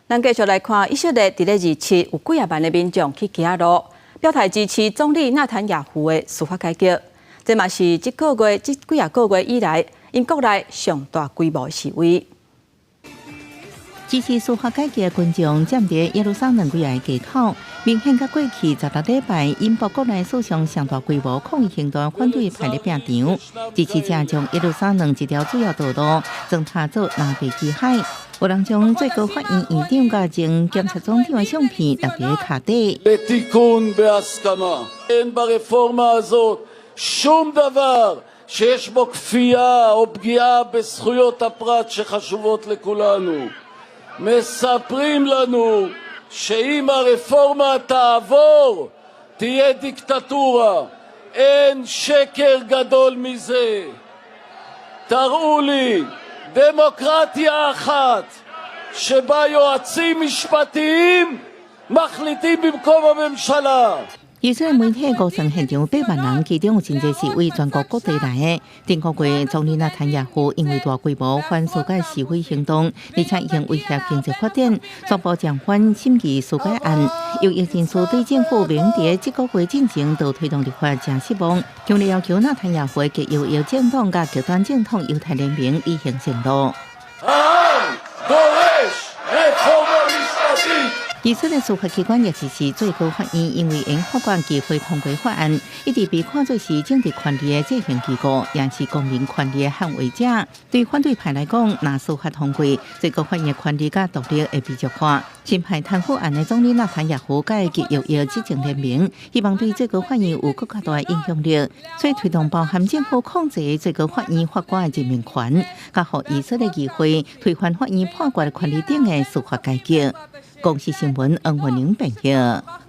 咱繼續來看以色列佇咧27有幾仔萬的民眾去街路，表態支持總理納坦雅胡的司法改革。這嘛是這個月這幾仔個月以來，𪜶國內上大規模示威。支持司法改革的群眾佔佇耶路撒冷幾个街口，明顯較過去16禮拜引爆國內史上上大規模抗議行動反對派咧拼場。支持者將耶路撒冷一條主要道路糟蹋做藍地基海，有人將最高法院院長佮前檢察總長的相片立佇跤底。 לתיקון בהסכמה. אין ברפורמה הזאת שום דבר שיש בו כפייה או פגיעה בזכויות הפרט שחשובות לכולנו. מספרים לנו שאם הרפורמה תעבור, תהיה דיקטטורה. אין שקר גדול מזה. תראו לי דמוקרטיה אחת שבה יועצים משפטיים מחליטים במקום הממשלה. 以色列媒體估算現場8萬人，其中有真濟是為全國各地來的。頂個月總理納坦雅胡因為大規模反司改示威行動，而且已經威脅經濟發展，宣布暫緩審議司改案。有業人士對政府明佇這個月進前就推動立法誠失望，強烈要求納坦雅胡極右翼政黨佮極端政黨猶太聯盟履行承諾。 העם דורש רפורמה משפטית! 以色列司法機關也是最高法院，因為𪜶法官機會通過法案，一直被看作是政治權力的執行機構，也是公民權利的捍衛者。對反對派來講，若司法通過，最高法院的權力佮獨立會被弱化。新派貪腐案的總理納坦雅胡佮極右翼執政聯盟，希望對最高法院有閣較大的影響力，所以推動包含政府控制最高法院法官的任命權，佮予以色列議會推翻法院判決的權力等的司法改革。公視新聞，黃文玲編譯。